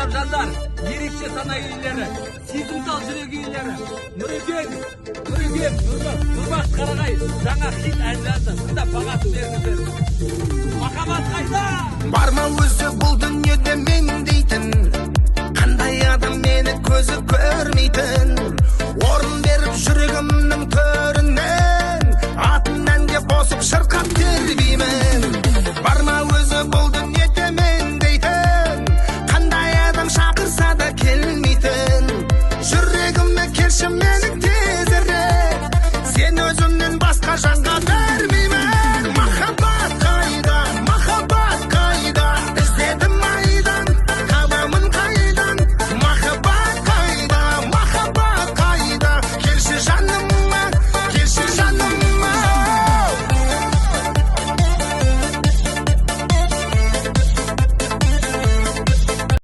Ғажап жандар, ерекше сана иелері, сезімтал жүрек иелері, Нұрекең, Нұрекең, Нұрбақыт Қарағай жаңа хит ән жазды. Тыңдап, бағасын беріңіздер. Махаббат қайда? Бар ма өзі бұл дүниеде мендей?